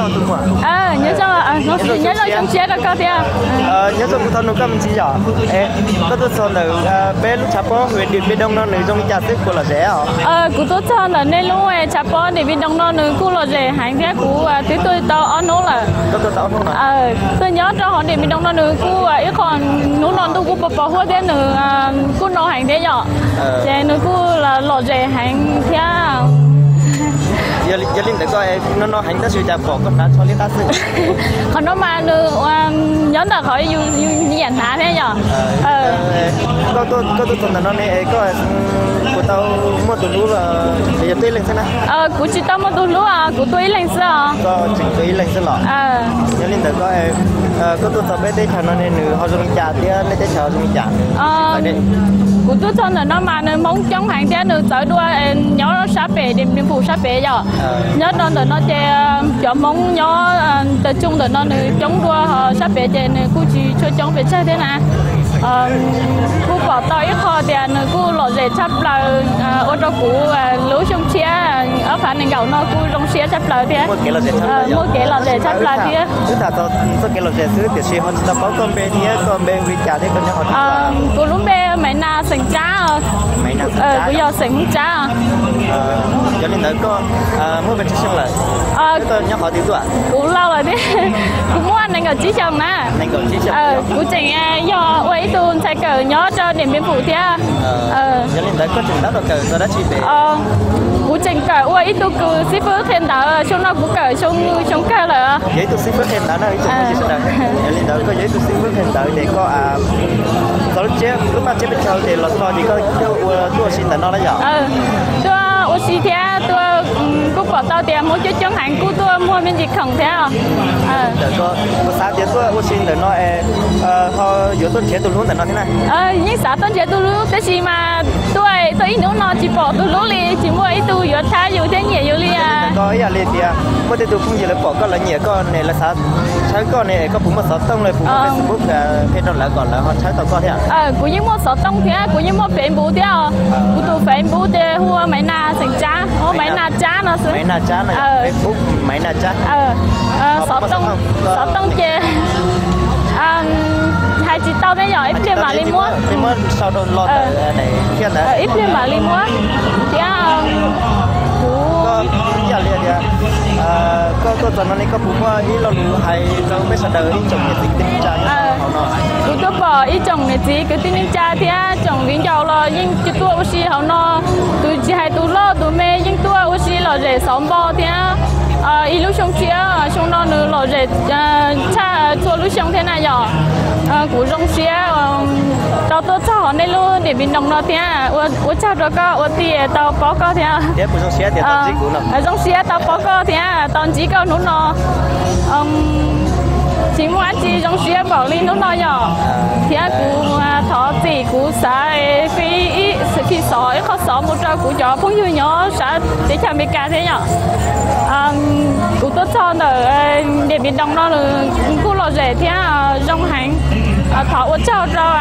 Nyob zoo, nyob zoo zoo siab rau koj thiab. Nyob zoo, kuv thov nug koj me ntsis yom, koj tuaj txog ntawm peb lub tshav pob Hwm Dim Npis Doo no nws zoo li cas xwb kuv lom zem os? Kuv tuaj txog ntawm nej lub tshav pob Dim Npis Doo no nws kuj lom zem heev thiab, kuv twb tuaj tau ob hnub lawm. Tuaj nyob rau hauv Dim Npis Doo no nws kuj ib qho hnub no ntuj kuj pos pos huab thiab nws kuj no heev thiab yom, ces nws kuj lom zem heev thiab. Yog li ntawd koj no no heev tab sis cas pom koj hnav tsho liab qab xwb? Qhov no mas nws nyob ntawm qhov yus nyiam hnav thiab yom. Koj tuaj txog ntawm no ne es koj puas tau muaj tus hlub los yog tuaj ib leeg xwb na? Kuv tsis tau muaj tus hlub, kuv tuaj ib leeg xwb os. Koj tseem tuaj ib leeg xwb los? Yog li ntawd koj, koj tuaj txog peb teb chaws no ne nws ho zoo li cas thiab nej teb chaws ho zoo li cas? Kuv tuaj txog ntawm no mas nws Hmoob coob heev thiab nws txawv dua nyob sab pem Dim Npis Pum sab pem yom. Nyob rau ntawm no ces cov Hmoob nyob tas tsoo ntawm no nws coob dua, ho sab pem ces nws kuj tsis tshua coob pes tsawg thiab na. Kuj pom tau ib qho tias nws kuj lom zem tshaj plaws, ua rau kuv lub xyoo tshiab ob phav nees nkaum no kuj zoo siab tshaj plaws thiab. Muaj kev lom zem tshaj plaws thiab. Wb tham txog kev lom zem xwb tiam sis ho tsis tau paub koj npe thiab, koj npe hu li cas thiab koj nyob qhov twg? Kuv lub npe Maiv Nas xeem Tsab. Kuv yog xeem Hmoob Tsab. Yog li ntawd koj muaj pes tsawg xyoo lawm? Nyob qhov twg tuaj? Kuv laus lawm thiab, kuv muaj nees nkaum tsib xyoo na. Kuv tseem yog ua ib tug ntxhais kawm nyob rau Dim Npis Pum thiab. Yog li ntawd koj tseem tab tom kawm txog dab tsi pem? Kuv tseem kawm ua ib tug kws xib fwb qhia ntawv, xyoo no kuv kawm xyoo kawg lawm. Yog ib tug xib fwb qhia ntawv na, ib tsoom phooj ywg sawv daws. Yog li ntawd koj yog ib tug xib fwb qhia ntawv ces koj txog lub tsiab lub paj tsiab peb caug ces los txog ces koj tuaj ua tuaj ua si ntawm no na yom? Tuaj ua si thiab tuaj, kuj pom tau tias Hmoob coob coob heev kuj tuaj muag me ntsis khoom thiab. Koj xav tias tuaj ua si ntawm no es ho yuav tuaj nrhiav tus hlub ntawm no thiab na? Yeej xav tuaj nrhiav tus hlub tab sis mas tuaj tuaj ib hnub no tsis pom tus hlub li, tsis muaj ib tug yuav thab yus thiab nyiam yus li. Koj ib yam li tias muaj tej tug phooj ywg lawv pom koj lawv nyiam koj ne lawv xav tshawb koj ne es koj puas muaj xov tooj los puas muaj Facebook qhia rau lawv kom lawv ho tshawb tau koj thiab? Kuv yeej muaj xov tooj thiab kuv yeej muaj Facebook thiab os. Kuv tus Facebook ces hu ua Maiv Nas xeem Tsab, hu ua Maiv Nas Tsab no xwb. Maiv Nas Tsab no, Facebook Maiv Nas Tsab. Xov tooj, xov tooj ces hais tsis tau thiab yom, ib pliag mam li muab. Ib pliag mam li muab thiab. Kuv, koj tuaj txog no ne koj puas muaj ib lo lus hais rau peb sawv daws ib tsoom niam txiv kwv tij neej tsa nyob hauv no? Kuv tuaj pom ib tsoom niam txiv kwv tij neej tsa thiab tsoom viv ncaus los yeej tuaj ua si hauv no, tus tsis hais tus loj tus me yeej tuaj ua si lom zem xov npo thiab. Ib lub xyoo tshiab xyoo no nws lom zem tshaj txhua lub xyoo thiab na yom. Kuv zoo siab tau tuaj txog nej lub Dim Npis Doo no thiab ua tsaug rau koj ua tij tau paub koj thiab. Zoo siab tau paub koj thiab tau ntsib koj hnub no. Tsis muaj dab tsi zoo siab npaum li hnub no yom. Thiab kuv thov txim kuv xav fij xov ib qho xov mus rau kuv cov phooj ywg nyob sab teb chaws Amelikas thiab yom. Kuv tuaj txog ntawm Dim Npis Doo no kuj lom zem thiab zoo heev. Thov ua tsaug rau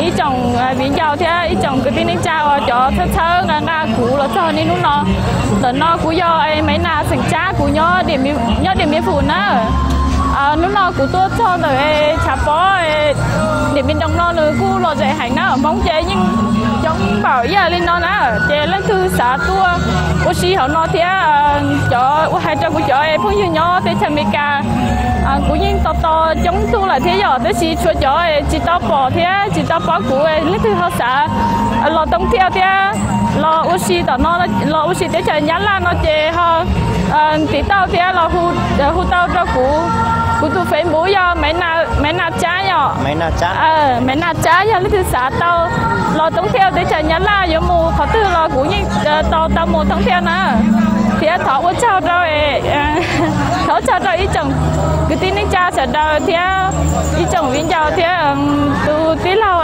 ib tsoom viv ncaus thiab ib tsoom kwv tij neej tsa uas cov txhawb txhawb nqa nqa kuv los txog niaj hnub no. Ntawm no kuv yog Maiv Nas xeem Tsab, kuv nyob Dim Npis Pum na. Hnub no kuv tuaj txog ntawm tshav pob Dim Npis Doo no nws kuj lom zem heev na, Hmoob ces yeej coob npaum ib yam li no na. Ces leej twg xav tuaj ua si hauv no thiab cov ua hais rau kuv cov phooj ywg nyob teb chaws Amelikas, kuv yeej tos tos coob tug lawm thiab yom, tab sis tshuav cov tsis tau pom thiab tsis tau paub kuv, leej twg ho xav los toob thiaj thiab los ua si tom no, los ua si teb chaws Nyab Laj no ces ho tiv tauj thiab los hu tau rau kuv. Kuv tus Facebook yog Maiv Nas Tsab yom. Maiv Nas Tsab, yog leej twg xav tau los toob thiaj teb chaws Nyab Laj yuav mus qhov twg los kuv yeej tau tau mus toob thiaj na. Thiab thov ua tsaug rau, thov ua tsaug rau ib tsoom kwv tij neej tsa sawv daws thiab ib tsoom viv ncaus thiab tus tij laug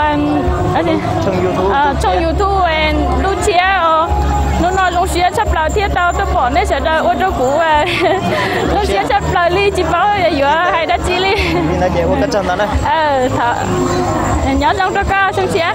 tshooj YouTube Ntuj Tshiab. Hnub no zoo siab tshaj plaws thiab tau tuaj pom nej sawv daws ua rau kuv zoo siab tshaj plaws li tsis paub yuav hais dab tsi li. Nyob zoo rau koj, zoo siab.